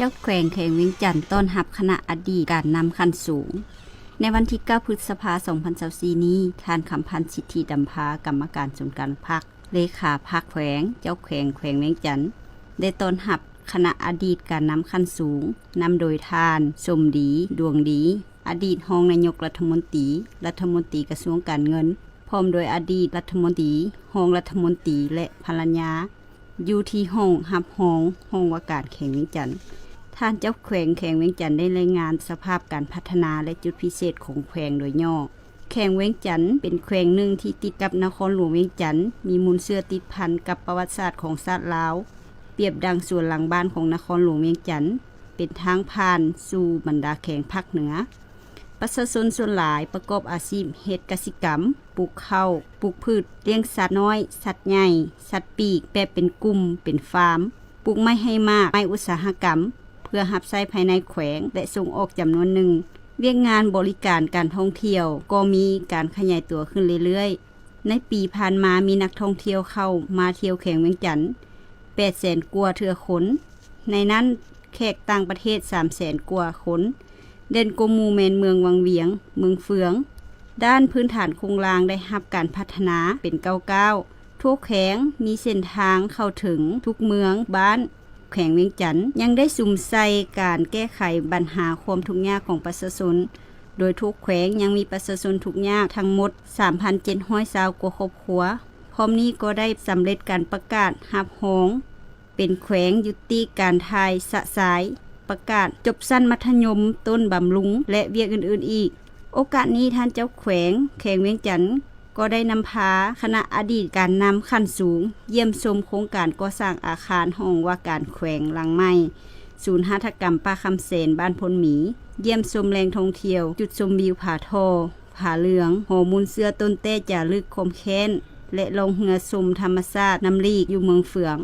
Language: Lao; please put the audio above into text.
ເຈົ້າແຂວງແຂວງວຽງຈັນຕ້ອນຮັບຄະນະອະດີດການນຳຂັ້ນສູງ. ໃນວັນທີເກົ້າ ພຶດສະພາ ສອງພັນຊາວສີ່ນີ້, ທ່ານ ຄຳພັນ ສິດທິດຳພາ ກຳມະການສູນກາງພັກ, ເລຂາພັກແຂວງ, ເຈົ້າແຂວງແຂວງວຽງຈັນ ໄດ້ຕ້ອນຮັບຄະນະອະດີດການນຳຂັ້ນສູງ, ນຳໂດຍທ່ານ ສົມດີ ດວງດີ, ອະດີດຮອງນາຍົກລັດຖະມົນຕີ, ລັດຖະມົນຕີກະຊວງການເງິນ, ພ້ອມດ້ວຍອະດີດລັດຖະມົນຕີ, ຮອງລັດຖະມົນຕີ ແລະ ພັນລະຍາ, ຢູ່ທີ່ຫ້ອງຮັບຮອງ ຫ້ອງວ່າການແຂວງວຽງຈັນ. ທ່ານເຈົ້າແຂວງແຂວງວຽງຈັນໄດ້ລາຍງານສະພາບການພັດທະນາ ແລະ ຈຸດພິເສດຂອງແຂວງໂດຍຫຍໍ້. ແຂວງວຽງຈັນເປັນແຂວງໜຶ່ງທີ່ຕິດກັບນະຄອນຫຼວງວຽງຈັນ, ມີມູນເຊື້ອຕິດພັນກັບປະຫວັດສາດຂອງຊາດລາວ, ປຽບດັ່ງສວນຫຼັງບ້ານຂອງນະຄອນຫຼວງວຽງຈັນ, ເປັນທາງຜ່ານສູ່ບັນດາແຂວງພາກເໜືອ. ປະຊາຊົນສ່ວນຫຼາຍປະກອບອາຊີບເຮັດກະສິກຳ, ປູກເຂົ້າ, ປູກພືດ, ລ້ຽງສັດນ້ອຍ, ສັດໃຫຍ່, ສັດປີກ ແບບເປັນກຸ່ມ, ເປັນຟາມ, ປູກໄມ້ໃຫ້ໝາກ, ໄມ້ອຸດສາຫະກຳ ເພື່ອຮັບໃຊ້ພາຍໃນແຂວງ ແລະ ສົ່ງອອກຈຳນວນໜຶ່ງ. ວຽກງານບໍລິການການທ່ອງທ່ຽວກໍມີການຂະຫຍາຍຕົວຂຶ້ນເລື້ອຍໆ. ໃນປີຜ່ານມາມີນັກທ່ອງທ່ຽວເຂົ້າມາທ່ຽວແຂວງວຽງຈັນ ແປດແສນກວ່າເທື່ອຄົນ, ໃນນັ້ນແຂກຕ່າງປະເທດ ສາມແສນກວ່າຄົນ, ເດັ່ນກວ່າໝູ່ແມ່ນເມືອງວັງວຽງ, ເມືອງເຟືອງ. ດ້ານພື້ນຖານໂຄງລ່າງໄດ້ຮັບການພັດທະນາເປັນກ້າວໆ, ທົ່ວແຂວງມີເສັ້ນທາງເຂົ້າເຖິງທຸກເມືອງ, ບ້ານ, ແຂວງວຽງຈັນ ຍັງໄດ້ສຸມໃສ່ການແກ້ໄຂບັນຫາຄວາມທຸກຍາກຂອງປະຊາຊົນ, ໂດຍທຸກແຂວງຍັງມີປະຊາຊົນທຸກຍາກທັງໝົດ ສາມພັນເຈັດຮ້ອຍຊາວກວ່າຄອບຄົວ. ພ້ອມນີ້ກໍໄດ້ສຳເລັດການປະກາດຮັບຮອງເປັນແຂວງ, ຍຸຕິການຖ່າຍຊະຊາຍ, ປະກາດຈົບຊັ້ນມັດທະຍົມຕົ້ນບຳລຸງ ແລະ ວຽກອື່ນໆອີກ. ໂອກາດນີ້ ທ່ານເຈົ້າແຂວງແຂວງວຽງຈັນ ກໍໄດ້ນຳພາຄະນະອະດີດການນຳຂັ້ນສູງ ຢ້ຽມຊົມໂຄງການກໍ່ສ້າງອາຄານຫ້ອງວ່າການແຂວງຫຼັງໃໝ່, ສູນຫັດຖະກຳປ່າຄຳແສນບ້ານໂພນໝີ, ຢ້ຽມຊົມແຫຼ່ງທ່ອງທ່ຽວ, ຈຸດຊົມວິວຜາທໍ່, ຜາເຫຼືອງ, ຫໍມູນເຊື້ອຕົ້ນແຕ້ຈາລຶກຄວາມແຄ້ນ ແລະ ລ່ອງເຮືອຊົມທຳມະຊາດນ້ຳລີກຢູ່ເມືອງເຟືອງ.